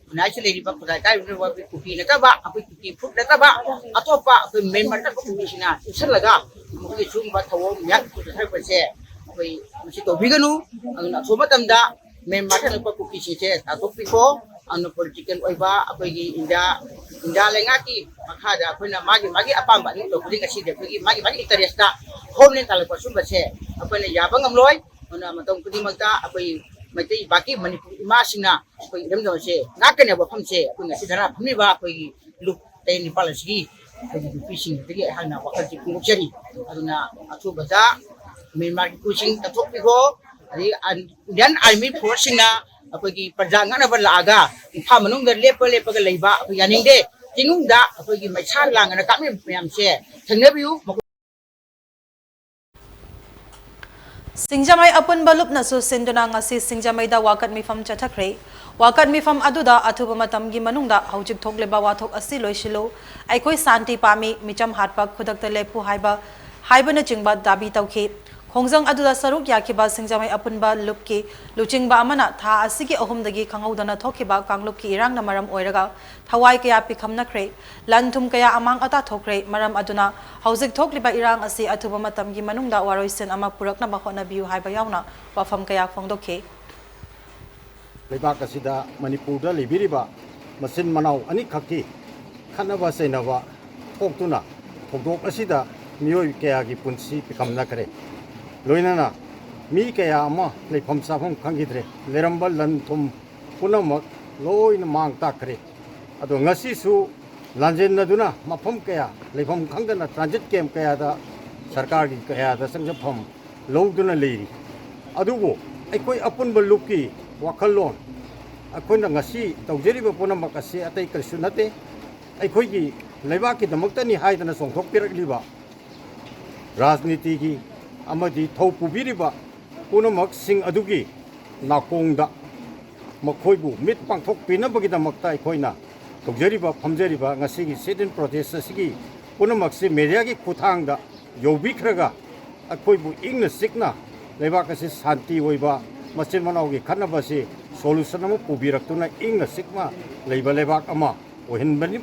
ꯈꯨꯟꯅꯥꯏꯁꯤꯗ ꯂꯩꯔꯤꯕ ꯈꯨꯟꯅꯥꯏ ꯀꯥꯏꯔꯤꯕ ꯀꯨꯀꯤ ꯅꯠꯇꯕ, ꯑꯩꯈꯣꯏ ꯀꯨꯀꯤ ꯐꯨꯔꯨꯞ ꯅꯠꯇꯕ ꯑꯇꯣꯞꯄ ꯑꯩꯈꯣꯏ ꯃꯦꯟꯃꯥꯔ ꯆꯠꯄ ꯀꯨꯀꯤꯁꯤꯡꯅ ꯆꯨꯞꯁꯤꯜꯂꯒ ꯃꯈꯣꯏꯒꯤ ꯁꯤꯒꯨꯝꯕ ꯊꯧꯑꯣꯡ ꯃꯌꯥꯝ ꯊꯣꯛꯍꯟꯕꯁꯦ ꯑꯩꯈꯣꯏ ꯃꯁꯤ ꯇꯧꯕꯤꯒꯅꯨ꯫ ꯑꯗꯨꯅ ꯑꯊꯨꯕ ꯃꯇꯝꯗ ꯃꯦꯟꯃꯥꯔ ꯆꯠꯂꯛꯄ ꯀꯨꯀꯤꯁꯤꯡꯁꯦ ꯇꯥꯟꯊꯣꯛꯄꯤꯈꯣ꯫ ꯑꯗꯨꯅ ꯄꯣꯂꯤꯇꯤꯀꯦꯜ ꯑꯣꯏꯕ ꯑꯩꯈꯣꯏꯒꯤ ꯏꯟꯗꯤꯌꯥ, ꯏꯟꯗꯤꯌꯥ ꯂꯩꯉꯥꯛꯀꯤ ꯃꯈꯥꯗ ꯑꯩꯈꯣꯏꯅ ꯃꯥꯒꯤ ꯃꯥꯒꯤ ꯑꯄꯥꯝꯕ ꯑꯅꯤꯡꯕ ꯈꯨꯗꯤꯡ ꯑꯁꯤꯗꯤ ꯑꯩꯈꯣꯏꯒꯤ ꯃꯥꯒꯤ ꯃꯥꯒꯤ ꯏꯟꯇꯔꯦꯁꯇ ꯍꯣꯝꯂꯦꯟ ꯇꯥꯜꯂꯛꯄ ꯁꯨꯝꯕꯁꯦ ꯑꯩꯈꯣꯏꯅ ꯌꯥꯕ ꯉꯝꯂꯣꯏ꯫ ꯑꯗꯨꯅ ꯃꯇꯝ ꯈꯨꯗꯤꯡꯃꯛꯇ ꯑꯩꯈꯣꯏ ꯃꯩꯇꯩ ꯏꯄꯥꯒꯤ ꯃꯅꯤꯄꯨꯔ ꯏꯃꯥꯁꯤꯡꯅ ꯑꯩꯈꯣꯏ ꯏꯔꯝꯗꯝ ꯑꯁꯦ ꯉꯥꯛꯀꯅꯦꯕ ꯋꯥꯐꯝꯁꯦ ꯑꯩꯈꯣꯏ ꯉꯁꯤ ꯙꯔꯅꯥ ꯐꯝꯃꯤꯕ ꯑꯩꯈꯣꯏꯒꯤ ꯂꯨꯞ ꯇꯔꯦꯠ ꯅꯤꯄꯥꯜ ꯑꯁꯤꯒꯤ ꯑꯩꯈꯣꯏꯒꯤ ꯅꯨꯄꯤꯁꯤꯡꯗꯒꯤ ꯑꯩꯍꯥꯛꯅ ꯋꯥꯈꯜꯁꯤ ꯐꯣꯡꯗꯣꯛꯆꯔꯤ꯫ ꯑꯗꯨꯅ ꯑꯊꯨꯕꯗ ꯃ꯭ꯌꯥꯟꯃꯥꯔꯒꯤ ꯀꯨꯁꯤꯡ ꯀꯠꯊꯣꯛꯄꯤꯈꯣ꯫ ꯑꯗꯩ ꯏꯟꯗꯤꯌꯟ ꯑꯥꯔꯃꯤ ꯐꯣꯔꯁꯁꯤꯡꯅ ꯑꯩꯈꯣꯏꯒꯤ ꯄ꯭ꯔꯖꯥ ꯉꯥꯛꯅꯕ ꯂꯥꯛꯑꯒ ꯏꯝꯐꯥꯜ ꯃꯅꯨꯡꯗ ꯂꯦꯞꯄ ꯂꯦꯞꯄꯒ ꯂꯩꯕ ꯑꯩꯈꯣꯏ ꯌꯥꯅꯤꯡꯗꯦ꯫ ꯆꯤꯡꯅꯨꯡꯗ ꯑꯩꯈꯣꯏꯒꯤ ꯃꯩꯁꯥ ꯂꯥꯡꯉꯅ ꯀꯥꯞꯂꯤꯕ ꯃꯌꯥꯝꯁꯦ ꯊꯦꯡꯅꯕꯤꯌꯨ꯫ ꯁꯤꯡꯖꯃꯩ ꯑꯄꯨꯟꯕ ꯂꯨꯞꯅꯁꯨ ꯁꯤꯟꯗꯨꯅ ꯉꯁꯤ ꯁꯤꯡꯖꯃꯩꯗ ꯋꯥꯀꯠ ꯃꯤꯐꯝ ꯆꯠꯊꯈ꯭ꯔꯦ꯫ ꯋꯥꯀꯠ ꯃꯤꯐꯝ ꯑꯗꯨꯗ ꯑꯊꯨꯕ ꯃꯇꯝꯒꯤ ꯃꯅꯨꯡꯗ ꯍꯧꯖꯤꯛ ꯊꯣꯛꯂꯤꯕ ꯋꯥꯊꯣꯛ ꯑꯁꯤ ꯂꯣꯏꯁꯤꯜꯂꯨ, ꯑꯩꯈꯣꯏ ꯁꯥꯟꯇꯤ ꯄꯥꯝꯃꯤ, ꯃꯤꯆꯝ ꯍꯥꯠꯄ ꯈꯨꯗꯛꯇ ꯂꯦꯞꯄꯨ ꯍꯥꯏꯕ, ꯍꯥꯏꯕꯅꯆꯤꯡꯕ ꯗꯥꯕꯤ ꯇꯧꯈꯤ꯫ ꯈꯣꯡꯖꯪ ꯑꯗꯨꯗ ꯁꯔꯨꯛ ꯌꯥꯈꯤꯕ ꯁꯤꯡꯖꯃꯩ ꯑꯄꯨꯟꯕ ꯂꯨꯞꯀꯤ ꯂꯨꯆꯤꯡꯕ ꯑꯃꯅ ꯊꯥ ꯑꯁꯤꯒꯤ ꯑꯍꯨꯝꯗꯒꯤ ꯈꯪꯍꯧꯗꯅ ꯊꯣꯛꯈꯤꯕ ꯀꯥꯡꯂꯨꯞꯀꯤ ꯏꯔꯥꯡꯅ ꯃꯔꯝ ꯑꯣꯏꯔꯒ ꯊꯋꯥꯏ ꯀꯌꯥ ꯄꯤꯈꯝꯅꯈ꯭ꯔꯦ꯫ ꯂꯟ ꯊꯨꯝ ꯀꯌꯥ ꯑꯃꯥꯡ ꯑꯇꯥ ꯊꯣꯛꯈ꯭ꯔꯦ꯫ ꯃꯔꯝ ꯑꯗꯨꯅ ꯍꯧꯖꯤꯛ ꯊꯣꯛꯂꯤꯕ ꯏꯔꯥꯡ ꯑꯁꯤ ꯑꯊꯨꯕ ꯃꯇꯝꯒꯤ ꯃꯅꯨꯡꯗ ꯋꯥꯔꯣꯏꯁꯤꯟ ꯑꯃ ꯄꯨꯔꯛꯅꯕ ꯍꯣꯠꯅꯕꯤꯌꯨ ꯍꯥꯏꯕ ꯌꯥꯎꯅ ꯋꯥꯐꯝ ꯀꯌꯥ ꯐꯣꯡꯗꯣꯛꯈꯤ꯫ ꯂꯩꯕꯥꯛ ꯑꯁꯤꯗ ꯃꯅꯤꯄꯨꯔꯗ ꯂꯩꯕꯤꯔꯤꯕ ꯃꯆꯤꯟ ꯃꯅꯥꯎ ꯑꯅꯤꯈꯛꯀꯤ ꯈꯠꯅꯕ ꯆꯩꯅꯕ ꯊꯣꯛꯇꯨꯅ ꯊꯧꯗꯣꯛ ꯑꯁꯤꯗ ꯃꯤꯑꯣꯏ ꯀꯌꯥꯒꯤ ꯄꯨꯟꯁꯤ ꯄꯤꯈꯝꯅꯈ꯭ꯔꯦ꯫ ꯂꯣꯏꯅꯅ ꯃꯤ ꯀꯌꯥ ꯑꯃ ꯂꯩꯐꯝ ꯆꯥꯐꯝ ꯈꯪꯈꯤꯗ꯭ꯔꯦ꯫ ꯂꯩꯔꯝꯕ ꯂꯟ ꯊꯨꯝ ꯄꯨꯝꯅꯃꯛ ꯂꯣꯏꯅ ꯃꯥꯡ ꯇꯥꯛꯈ꯭ꯔꯦ꯫ ꯑꯗꯣ ꯉꯁꯤꯁꯨ ꯂꯥꯟꯖꯦꯟꯅꯗꯨꯅ ꯃꯐꯝ ꯀꯌꯥ ꯂꯩꯐꯝ ꯈꯪꯗꯅ ꯇ꯭ꯔꯥꯟꯖꯤꯠ ꯀꯦꯝꯞ ꯀꯌꯥꯗ ꯁꯔꯀꯥꯔꯒꯤ ꯀꯌꯥꯗ ꯆꯪꯖꯐꯝ ꯂꯧꯗꯨꯅ ꯂꯩꯔꯤ꯫ ꯑꯗꯨꯕꯨ ꯑꯩꯈꯣꯏ ꯑꯄꯨꯟꯕ ꯂꯨꯞꯀꯤ ꯋꯥꯈꯜꯂꯣꯟ, ꯑꯩꯈꯣꯏꯅ ꯉꯁꯤ ꯇꯧꯖꯔꯤꯕ ꯄꯨꯝꯅꯃꯛ ꯑꯁꯤ ꯑꯇꯩ ꯀꯔꯤꯁꯨ ꯅꯠꯇꯦ, ꯑꯩꯈꯣꯏꯒꯤ ꯂꯩꯕꯥꯛꯀꯤꯗꯃꯛꯇꯅꯤ ꯍꯥꯏꯗꯅ ꯆꯣꯡꯊꯣꯛꯄꯤꯔꯛꯂꯤꯕ ꯔꯥꯖꯅꯤꯇꯤꯒꯤ ꯑꯃꯗꯤ ꯊꯧ ꯄꯨꯕꯤꯔꯤꯕ ꯄꯨꯝꯅꯃꯛꯁꯤꯡ ꯑꯗꯨꯒꯤ ꯅꯥꯀꯣꯡꯗ ꯃꯈꯣꯏꯕꯨ ꯃꯤꯠ ꯄꯥꯡꯊꯣꯛꯄꯤꯅꯕꯒꯤꯗꯃꯛꯇ ꯑꯩꯈꯣꯏꯅ ꯇꯧꯖꯔꯤꯕ ꯐꯝꯖꯔꯤꯕ ꯉꯁꯤꯒꯤ sit-in protest ꯑꯁꯤꯒꯤ ꯄꯨꯝꯅꯃꯛꯁꯤ ꯃꯦꯗꯤꯌꯥꯒꯤ ꯈꯨꯠꯊꯥꯡꯗ ꯌꯧꯕꯤꯈ꯭ꯔꯒ ꯑꯩꯈꯣꯏꯕꯨ ꯏꯪꯅ ꯆꯤꯛꯅ ꯂꯩꯕꯥꯛ ꯑꯁꯤ ꯁꯥꯟꯇꯤ ꯑꯣꯏꯕ, ꯃꯆꯤꯟ ꯃꯅꯥꯎꯒꯤ ꯈꯠꯅꯕ ꯑꯁꯤ solution ꯑꯃ ꯄꯨꯕꯤꯔꯛꯇꯨꯅ ꯏꯪꯅ ꯆꯤꯛꯅ ꯂꯩꯕ ꯂꯩꯕꯥꯛ ꯑꯃ ꯑꯣꯏꯍꯟꯕꯅꯤ꯫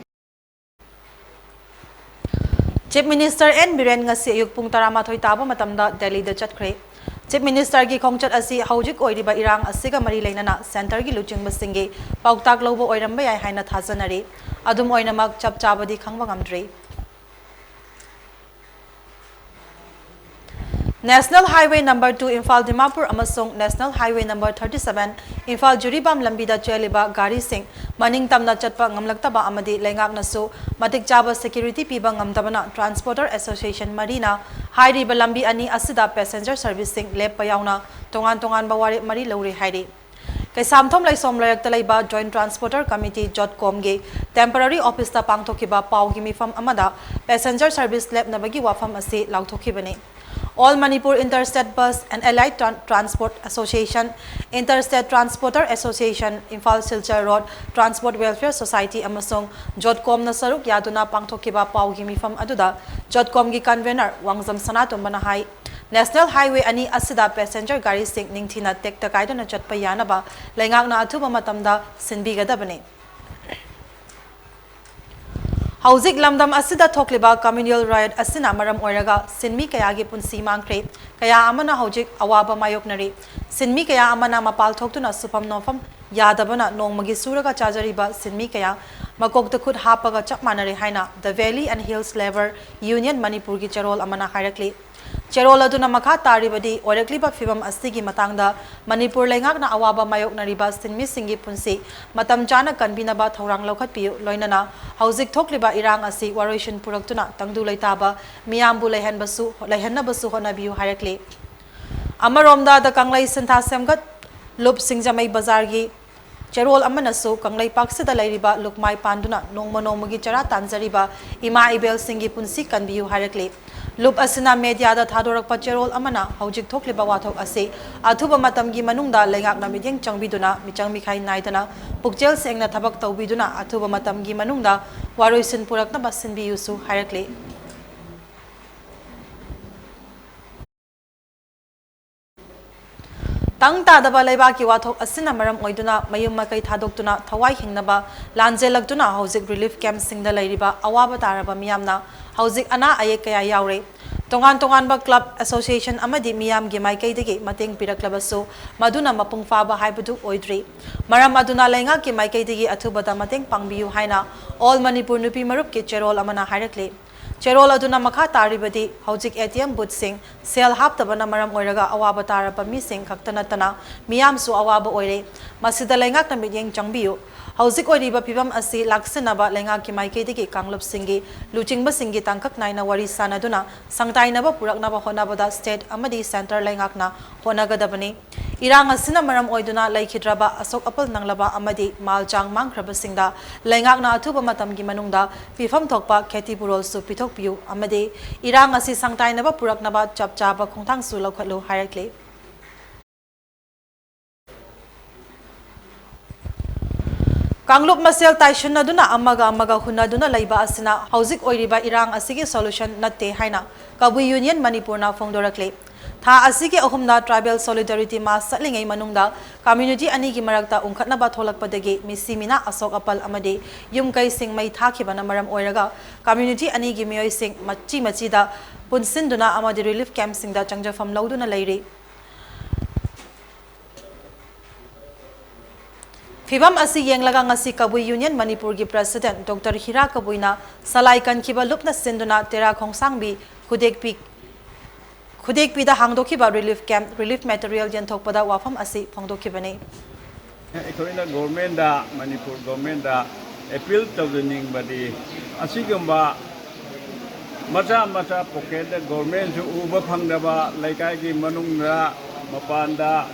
Chief Minister N ꯕꯤꯔꯦꯟ ꯉꯁꯤ ꯑꯌꯨꯛ ꯄꯨꯡ ꯇꯔꯥꯃꯥꯊꯣꯏ ꯇꯥꯕ ꯃꯇꯝꯗ ꯗꯦꯜꯂꯤꯗ ꯆꯠꯈ꯭ꯔꯦ꯫ Chief Ministerꯒꯤ ꯈꯣꯡꯆꯠ ꯑꯁꯤ ꯍꯧꯖꯤꯛ ꯑꯣꯏꯔꯤꯕ ꯏꯔꯥꯡ ꯑꯁꯤꯒ ꯃꯔꯤ ꯂꯩꯅꯅ centreꯒꯤ ꯂꯨꯆꯤꯡꯕꯁꯤꯡꯒꯤ ꯄꯥꯎꯇꯥꯛ ꯂꯧꯕ ꯑꯣꯏꯔꯝꯕ ꯌꯥꯏ ꯍꯥꯏꯅ ꯊꯥꯖꯅꯔꯤ꯫ ꯑꯗꯨꯝ ꯑꯣꯏꯅꯃꯛ, ꯆꯞ ꯆꯥꯕꯗꯤ ꯈꯪꯕ ꯉꯝꯗ꯭ꯔꯤ꯫ National Highway number two Imphal Dimapur ꯑꯃꯁꯨꯡ National Highway number thirty seven Imphal Jiribam ꯂꯝꯕꯤꯗ ꯆꯦꯜꯂꯤꯕ ꯒꯥꯔꯤꯁꯤꯡ ꯃꯅꯤꯡ ꯇꯝꯅ ꯆꯠꯄ ꯉꯝꯂꯛꯇꯕ ꯑꯃꯗꯤ ꯂꯩꯉꯥꯛꯅꯁꯨ ꯃꯇꯤꯛ ꯆꯥꯕ security ꯄꯤꯕ ꯉꯝꯗꯕꯅ Transporter Association ꯃꯔꯤꯅ ꯍꯥꯏꯔꯤꯕ ꯂꯝꯕꯤ ꯑꯅꯤ ꯑꯁꯤꯗ passenger serviceꯁꯤꯡ ꯂꯦꯞꯄ ꯌꯥꯎꯅ ꯇꯣꯉꯥꯟ ꯇꯣꯉꯥꯟꯕ ꯋꯥꯔꯦꯞ ꯃꯔꯤ ꯂꯧꯔꯦ ꯍꯥꯏꯔꯤ꯫ ꯀꯩꯁꯥꯝꯊꯣꯡ ꯂꯩꯁꯣꯝ ꯂꯩꯔꯛꯇ ꯂꯩꯕ Joint Transporter Committee, JOTCOMꯒꯤ temporary officeꯇ ꯄꯥꯡꯊꯣꯛꯈꯤꯕ ꯄꯥꯎꯒꯤ ꯃꯤꯐꯝ ꯑꯃꯗ passenger service ꯂꯦꯞꯅꯕꯒꯤ ꯋꯥꯐꯝ ꯑꯁꯤ ꯂꯥꯎꯊꯣꯛꯈꯤꯕꯅꯤ꯫ All Manipur Interstate Bus and Allied Tran-, Transport Association, Interstate Transporter Association, Imphal Silchar Road Transport Welfare Society ꯑꯃꯁꯨꯡ JOTCOMꯅ ꯁꯔꯨꯛ ꯌꯥꯗꯨꯅ ꯄꯥꯡꯊꯣꯛꯈꯤꯕ ꯄꯥꯎꯒꯤ ꯃꯤꯐꯝ ꯑꯗꯨꯗ JOTCOMꯒꯤ convener ꯋꯥꯡꯖꯝ ꯁꯅꯥꯇꯣꯝꯕꯅ ꯍꯥꯏ, National Highway ꯑꯅꯤ ꯑꯁꯤꯗ passenger ꯒꯥꯔꯤꯁꯤꯡ ꯅꯤꯡꯊꯤꯅ ꯇꯦꯛꯇ ꯀꯥꯏꯗꯅ ꯆꯠꯄ ꯌꯥꯅꯕ ꯂꯩꯉꯥꯛꯅ ꯑꯊꯨꯕ ꯃꯇꯝꯗ ꯁꯤꯟꯕꯤꯒꯗꯕꯅꯤ꯫ ꯍꯧꯖꯤꯛ ꯂꯝꯗꯝ ꯑꯁꯤꯗ ꯊꯣꯛꯂꯤꯕ communal riot ꯑꯁꯤꯅ ꯃꯔꯝ ꯑꯣꯏꯔꯒ ꯁꯤꯟꯃꯤ ꯀꯌꯥꯒꯤ ꯄꯨꯟꯁꯤ ꯃꯥꯡꯈ꯭ꯔꯦ, ꯀꯌꯥ ꯑꯃꯅ ꯍꯧꯖꯤꯛ ꯑꯋꯥꯕ ꯃꯥꯌꯣꯛꯅꯔꯤ꯫ ꯁꯤꯟꯃꯤ ꯀꯌꯥ ꯑꯃꯅ ꯃꯄꯥꯜ ꯊꯣꯛꯇꯨꯅ ꯁꯨꯐꯝ ꯅꯣꯝꯐꯝ ꯌꯥꯗꯕꯅ ꯅꯣꯡꯃꯒꯤ ꯁꯨꯔꯒ ꯆꯥꯖꯔꯤꯕ ꯁꯤꯟꯃꯤ ꯀꯌꯥ ꯃꯀꯣꯛꯇ ꯈꯨꯠ ꯍꯥꯞꯄꯒ ꯆꯞ ꯃꯥꯟꯅꯔꯦ ꯍꯥꯏꯅ The Valley and Hills Labour Union ꯃꯅꯤꯄꯨꯔꯒꯤ ꯆꯦꯔꯣꯜ ꯑꯃꯅ ꯍꯥꯏꯔꯛꯂꯤ꯫ ꯆꯦꯔꯣꯜ ꯑꯗꯨꯅ ꯃꯈꯥ ꯇꯥꯔꯤꯕꯗꯤ ꯑꯣꯏꯔꯛꯂꯤꯕ ꯐꯤꯚꯝ ꯑꯁꯤꯒꯤ ꯃꯇꯥꯡꯗ ꯃꯅꯤꯄꯨꯔ ꯂꯩꯉꯥꯛꯅ ꯑꯋꯥꯕ ꯃꯥꯌꯣꯛꯅꯔꯤꯕ ꯁꯤꯟꯃꯤꯁꯤꯡꯒꯤ ꯄꯨꯟꯁꯤ ꯃꯇꯝ ꯆꯥꯅ ꯀꯟꯕꯤꯅꯕ ꯊꯧꯔꯥꯡ ꯂꯧꯈꯠꯄꯤꯌꯨ, ꯂꯣꯏꯅꯅ ꯍꯧꯖꯤꯛ ꯊꯣꯛꯂꯤꯕ ꯏꯔꯥꯡ ꯑꯁꯤ ꯋꯥꯔꯣꯏꯁꯤꯟ ꯄꯨꯔꯛꯇꯨꯅ ꯇꯪꯗꯨ ꯂꯩꯇꯥꯕ ꯃꯤꯌꯥꯝꯕꯨ ꯂꯩꯍꯟꯕꯁꯨ, ꯂꯩꯍꯟꯅꯕꯁꯨ ꯍꯣꯠꯅꯕꯤꯌꯨ ꯍꯥꯏꯔꯛꯂꯤ꯫ ꯑꯃꯔꯣꯝꯗ, ꯗ ꯀꯪꯂꯩ ꯁꯤꯟꯊꯥ ꯁꯦꯝꯒꯠ ꯂꯨꯞ ꯁꯤꯡꯖꯃꯩ ꯕꯖꯥꯔꯒꯤ ꯆꯦꯔꯣꯜ ꯑꯃꯅꯁꯨ ꯀꯪꯂꯩꯄꯥꯛꯁꯤꯗ ꯂꯩꯔꯤꯕ ꯂꯨꯞꯃꯥꯏ ꯄꯥꯟꯗꯨꯅ ꯅꯣꯡꯃ ꯅꯣꯡꯃꯒꯤ ꯆꯔꯥ ꯇꯥꯟꯖꯔꯤꯕ ꯏꯃꯥ ꯏꯕꯦꯜꯁꯤꯡꯒꯤ ꯄꯨꯟꯁꯤ ꯀꯟꯕꯤꯌꯨ ꯍꯥꯏꯔꯛꯂꯤ꯫ ꯂꯨꯞ ꯑꯁꯤꯅ ꯃꯦꯗꯤꯌꯥꯗ ꯊꯥꯗꯣꯔꯛꯄ ꯆꯦꯔꯣꯜ ꯑꯃꯅ ꯍꯧꯖꯤꯛ ꯊꯣꯛꯂꯤꯕ ꯋꯥꯊꯣꯛ ꯑꯁꯤ ꯑꯊꯨꯕ ꯃꯇꯝꯒꯤ ꯃꯅꯨꯡꯗ ꯂꯩꯉꯥꯛꯅ ꯃꯤꯠꯌꯦꯡ ꯆꯪꯕꯤꯗꯨꯅ ꯃꯤꯆꯪ ꯃꯤꯈꯥꯏ ꯅꯥꯏꯗꯅ ꯄꯨꯛꯆꯦꯜ ꯁꯦꯡꯅ ꯊꯕꯛ ꯇꯧꯕꯤꯗꯨꯅ ꯑꯊꯨꯕ ꯃꯇꯝꯒꯤ ꯃꯅꯨꯡꯗ ꯋꯥꯔꯣꯏꯁꯤꯟ ꯄꯨꯔꯛꯅꯕ ꯁꯤꯟꯕꯤꯌꯨꯁꯨ ꯍꯥꯏꯔꯛꯂꯤ꯫ ꯇꯪ ꯇꯥꯗꯕ ꯂꯩꯕꯥꯛꯀꯤ ꯋꯥꯊꯣꯛ ꯑꯁꯤꯅ ꯃꯔꯝ ꯑꯣꯏꯗꯨꯅ ꯃꯌꯨꯝ ꯃꯀꯩ ꯊꯥꯗꯣꯛꯇꯨꯅ ꯊꯋꯥꯏ ꯍꯤꯡꯅꯕ ꯂꯥꯟꯖꯦꯜꯂꯛꯇꯨꯅ ꯍꯧꯖꯤꯛ relief camp ꯁꯤꯡꯗ ꯂꯩꯔꯤꯕ ꯑꯋꯥꯕ ꯇꯥꯔꯕ ꯃꯤꯌꯥꯝꯅ ꯍꯧꯖꯤꯛ ꯑꯅꯥ ꯑꯌꯦꯛ ꯀꯌꯥ ꯌꯥꯎꯔꯦ꯫ ꯇꯣꯉꯥꯟ ꯇꯣꯉꯥꯟꯕ club, association ꯑꯃꯗꯤ ꯃꯤꯌꯥꯝꯒꯤ ꯃꯥꯏꯀꯩꯗꯒꯤ ꯃꯇꯦꯡ ꯄꯤꯔꯛꯂꯕꯁꯨ ꯃꯗꯨꯅ ꯃꯄꯨꯡ ꯐꯥꯕ ꯍꯥꯏꯕꯗꯨ ꯑꯣꯏꯗ꯭ꯔꯤ꯫ ꯃꯔꯝ ꯑꯗꯨꯅ ꯂꯩꯉꯥꯛꯀꯤ ꯃꯥꯏꯀꯩꯗꯒꯤ ꯑꯊꯨꯕꯗ ꯃꯇꯦꯡ ꯄꯥꯡꯕꯤꯌꯨ ꯍꯥꯏꯅ All Manipur ꯅꯨꯄꯤ ꯃꯔꯨꯞꯀꯤ ꯆꯦꯔꯣꯜ ꯑꯃꯅ ꯍꯥꯏꯔꯛꯂꯤ꯫ ꯆꯦꯔꯣꯜ ꯑꯗꯨꯅ ꯃꯈꯥ ꯇꯥꯔꯤꯕꯗꯤ, ꯍꯧꯖꯤꯛ ATM booth ꯁꯤꯡ ꯁꯦꯜ ꯍꯥꯞꯇꯕꯅ ꯃꯔꯝ ꯑꯣꯏꯔꯒ ꯑꯋꯥꯕ ꯇꯥꯔꯕ ꯃꯤꯁꯤꯡ ꯈꯛꯇ ꯅꯠꯇꯅ ꯃꯤꯌꯥꯝꯁꯨ ꯑꯋꯥꯕ ꯑꯣꯏꯔꯦ꯫ ꯃꯁꯤꯗ ꯂꯩꯉꯥꯛꯅ ꯃꯤꯠꯌꯦꯡ ꯆꯪꯕꯤꯌꯨ꯫ ꯍꯧꯖꯤꯛ ꯑꯣꯏꯔꯤꯕ ꯐꯤꯕꯝ ꯑꯁꯤ ꯂꯥꯛꯁꯤꯟꯅꯕ ꯂꯩꯉꯥꯛꯀꯤ ꯃꯥꯏꯀꯩꯗꯒꯤ ꯀꯥꯡꯂꯨꯞꯁꯤꯡꯒꯤ ꯂꯨꯆꯤꯡꯕꯁꯤꯡꯒꯤ ꯇꯥꯡꯀꯛ ꯅꯥꯏꯅ ꯋꯥꯔꯤ ꯁꯥꯅꯗꯨꯅ ꯁꯪꯇꯥꯏꯅꯕ ꯄꯨꯔꯛꯅꯕ ꯍꯣꯠꯅꯕꯗ state ꯑꯃꯗꯤ centre ꯂꯩꯉꯥꯛꯅ ꯍꯣꯠꯅꯒꯗꯕꯅꯤ꯫ ꯏꯔꯥꯡ ꯑꯁꯤꯅ ꯃꯔꯝ ꯑꯣꯏꯗꯨꯅ ꯂꯩꯈꯤꯗ꯭ꯔꯕ, ꯑꯁꯣꯛ ꯑꯄꯜ ꯅꯪꯂꯕ ꯑꯃꯗꯤ ꯃꯥꯜ ꯆꯥꯡ ꯃꯥꯡꯈ꯭ꯔꯕꯁꯤꯡꯗ ꯂꯩꯉꯥꯛꯅ ꯑꯊꯨꯕ ꯃꯇꯝꯒꯤ ꯃꯅꯨꯡꯗ ꯄꯤꯐꯝ ꯊꯣꯛꯄ ꯈꯦꯇꯤ ꯄꯨꯔꯣꯜꯁꯨ ꯄꯤꯊꯣꯛꯄꯤꯌꯨ ꯑꯃꯗꯤ ꯏꯔꯥꯡ ꯑꯁꯤ ꯁꯪꯇꯥꯏꯅꯕ ꯄꯨꯔꯛꯅꯕ ꯆꯞ ꯆꯥꯕ ꯈꯣꯡꯊꯥꯡꯁꯨ ꯂꯧꯈꯠꯂꯨ ꯍꯥꯏꯔꯛꯂꯤ꯫ ꯀꯥꯡꯂꯨꯞ ꯃꯁꯦꯜ ꯇꯥꯏꯁꯤꯟꯅꯗꯨꯅ ꯑꯃꯒ ꯑꯃꯒ ꯍꯨꯟꯅꯗꯨꯅ ꯂꯩꯕ ꯑꯁꯤꯅ ꯍꯧꯖꯤꯛ ꯑꯣꯏꯔꯤꯕ ꯏꯔꯥꯡ ꯑꯁꯤꯒꯤ solution ꯅꯠꯇꯦ ꯍꯥꯏꯅ ꯀꯕꯨꯏ ꯌꯨꯅꯤꯌꯟ ꯃꯅꯤꯄꯨꯔꯅ ꯐꯣꯡꯗꯣꯔꯛꯂꯤ꯫ ꯊꯥ ꯑꯁꯤꯒꯤ ꯑꯍꯨꯝꯗ tribal solidarity march ꯆꯠꯂꯤꯉꯩ ꯃꯅꯨꯡꯗ community ꯑꯅꯤꯒꯤ ꯃꯔꯛꯇ ꯎꯪꯈꯠꯅꯕ ꯊꯣꯛꯂꯛꯄꯗꯒꯤ ꯃꯤꯁꯤ ꯃꯤꯅꯥ, ꯑꯁꯣꯛ ꯑꯄꯜ ꯑꯃꯗꯤ ꯌꯨꯝ ꯀꯩꯁꯤꯡ ꯃꯩ ꯊꯥꯈꯤꯕꯅ ꯃꯔꯝ ꯑꯣꯏꯔꯒ community ꯑꯅꯤꯒꯤ ꯃꯤꯑꯣꯏꯁꯤꯡ ꯃꯆꯤ ꯃꯆꯤꯗ ꯄꯨꯟꯁꯤꯟꯗꯨꯅ ꯑꯃꯗꯤ relief camp ꯁꯤꯡꯗ ꯆꯪꯖꯐꯝ ꯂꯧꯗꯨꯅ ꯂꯩꯔꯤ꯫ ꯐꯤꯚꯝ ꯑꯁꯤ ꯌꯦꯡꯂꯒ ꯉꯁꯤ ꯀꯕꯨꯏ ꯌꯨꯅꯤꯌꯟ ꯃꯅꯤꯄꯨꯔꯒꯤ president Doctor ꯍꯤꯔꯥ ꯀꯕꯨꯏꯅ ꯁꯂꯥꯏ ꯀꯟꯈꯤꯕ ꯂꯨꯞꯅ ꯁꯤꯟꯗꯨꯅ ꯇꯦꯔꯥ ꯈꯣꯡꯁꯥꯡꯕꯤ ꯈꯨꯗꯦꯛꯄꯤ, ꯈꯨꯗꯦꯛꯄꯤꯗ ꯍꯥꯡꯗꯣꯛꯈꯤꯕ relief camp, relief material ꯌꯦꯟꯊꯣꯛꯄꯗ ꯋꯥꯐꯝ ꯑꯁꯤ ꯐꯣꯡꯗꯣꯛꯈꯤꯕꯅꯤ꯫ ꯑꯩꯈꯣꯏꯅ government ꯇ, ꯃꯅꯤꯄꯨꯔ government ꯇ appeal ꯇꯧꯖꯅꯤꯡꯕꯗꯤ, ꯑꯁꯤꯒꯨꯝꯕ ꯃꯆꯥ ꯃꯆꯥ pocket ꯇ government ꯁꯨ ꯎꯕ ꯐꯪꯗꯕ, ꯂꯩꯀꯥꯏꯒꯤ ꯃꯅꯨꯡꯗ, ꯃꯄꯥꯟꯗ,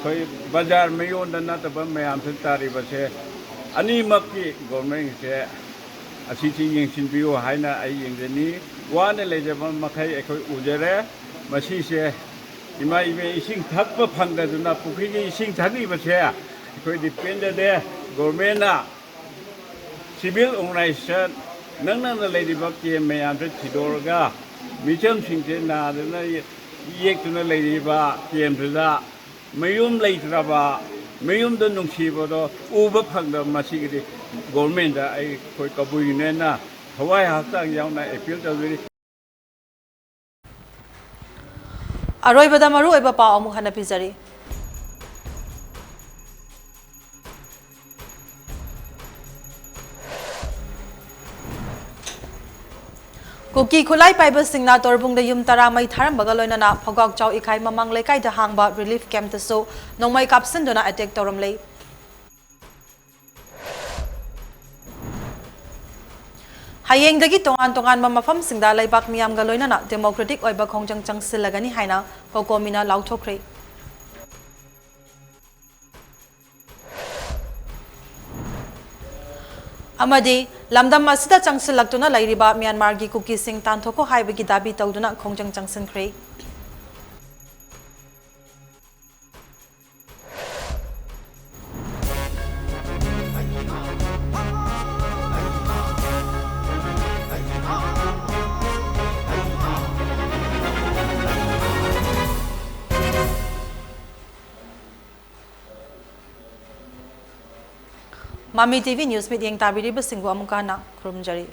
ꯑꯩꯈꯣꯏ ꯕꯖꯥꯔ ꯃꯌꯣꯟꯗ ꯅꯠꯇꯕ ꯃꯌꯥꯝꯁꯨ ꯇꯥꯔꯤꯕꯁꯦ, ꯑꯅꯤꯃꯛꯀꯤ government ꯁꯦ ꯑꯁꯤꯁꯤ ꯌꯦꯡꯁꯤꯟꯕꯤꯌꯨ ꯍꯥꯏꯅ ꯑꯩ ꯌꯦꯡꯖꯅꯤ꯫ ꯋꯥꯅ ꯂꯩꯖꯕ ꯃꯈꯩ ꯑꯩꯈꯣꯏ ꯎꯖꯔꯦ꯫ ꯃꯁꯤꯁꯦ ꯏꯃꯥ ꯏꯕꯦꯟ ꯏꯁꯤꯡ ꯊꯛꯄ ꯐꯪꯗꯗꯨꯅ ꯄꯨꯈ꯭ꯔꯤꯒꯤ ꯏꯁꯤꯡ ꯊꯛꯂꯤꯕꯁꯦ ꯑꯩꯈꯣꯏꯗꯤ ꯄꯦꯟꯖꯗꯦ꯫ Government ꯅ civil organisation ꯅꯪ ꯅꯪꯅ ꯂꯩꯔꯤꯕ camp ꯃꯌꯥꯝꯁꯦ ꯊꯤꯗꯣꯛꯑꯒ ꯃꯤꯆꯝꯁꯤꯡꯁꯦ ꯅꯥꯗꯨꯅ ꯌꯦꯛꯇꯨꯅ ꯂꯩꯔꯤꯕ camp ꯁꯤꯗ ꯃꯌꯨꯝ ꯂꯩꯇ꯭ꯔꯕ, ꯃꯌꯨꯝꯗ ꯅꯨꯡꯁꯤꯕꯗꯣ ꯎꯕ ꯐꯪꯗꯕ, ꯃꯁꯤꯒꯤꯗꯤ ꯒꯣꯔꯃꯦꯟꯗ ꯑꯩꯈꯣꯏ ꯀꯕꯨꯏꯅꯦꯅ ꯊꯋꯥꯏ ꯍꯛꯆꯥꯡ ꯌꯥꯎꯅ ꯑꯦꯄꯤꯜ ꯇꯧꯖꯔꯤ꯫ ꯑꯔꯣꯏꯕꯗ ꯃꯔꯨꯑꯣꯏꯕ ꯄꯥꯎ ꯑꯃꯨꯛ ꯍꯟꯅ ꯄꯤꯖꯔꯤ꯫ ꯀꯨꯀꯤ ꯈꯨꯠꯂꯥꯏ ꯄꯥꯏꯕꯁꯤꯡꯅ ꯇꯣꯔꯕꯨꯡꯗ ꯌꯨꯝ ꯇꯔꯥ ꯃꯩ ꯊꯥꯔꯝꯕꯒ ꯂꯣꯏꯅꯅ ꯐꯧꯒꯥꯛꯆꯥꯎ ꯏꯈꯥꯏ ꯃꯃꯥꯡ ꯂꯩꯀꯥꯏꯗ ꯍꯥꯡꯕ ꯔꯤꯂꯤꯐ ꯀꯦꯝꯞꯇꯁꯨ ꯅꯣꯡꯃꯩ ꯀꯥꯞꯁꯤꯟꯗꯨꯅ ꯑꯦꯇꯦꯛ ꯇꯧꯔꯝꯂꯦ꯫ ꯍꯌꯦꯡꯗꯒꯤ ꯇꯣꯉꯥꯟ ꯇꯣꯉꯥꯟꯕ ꯃꯐꯝꯁꯤꯡꯗ ꯂꯩꯕꯥꯛ ꯃꯤꯌꯥꯝꯒ ꯂꯣꯏꯅꯅ ꯗꯦꯃꯣꯀ꯭ꯔꯦꯇꯤꯛ ꯑꯣꯏꯕ ꯈꯣꯡꯖꯪ ꯆꯪꯁꯤꯜꯂꯒꯅꯤ ꯍꯥꯏꯅ ꯀꯣꯀꯣꯃꯤꯅ ꯂꯥꯎꯊꯣꯛꯈ꯭ꯔꯦ꯫ ꯑꯃꯗꯤ ꯂꯝꯗꯝ ꯑꯁꯤꯗ ꯆꯪꯁꯤꯜꯂꯛꯇꯨꯅ ꯂꯩꯔꯤꯕ ꯃ꯭ꯌꯥꯟꯃꯥꯔꯒꯤ ꯀꯨꯀꯤꯁꯤꯡ ꯇꯥꯟꯊꯣꯛꯈꯣ ꯍꯥꯏꯕꯒꯤ ꯗꯥꯕꯤ ꯇꯧꯗꯨꯅ ꯈꯣꯡꯖꯪ ꯆꯪꯁꯤꯟꯈ꯭ꯔꯦ꯫ ꯃꯃꯤ ꯇꯤ ꯚꯤ ꯅ꯭ꯌꯨꯁ ꯃꯤꯠꯌꯦꯡ ꯇꯥꯕꯤꯔꯤꯕꯁꯤꯡꯕꯨ ꯑꯃꯨꯛꯀ ꯍꯟꯅ ꯈꯨꯔꯨꯝꯖꯔꯤ꯫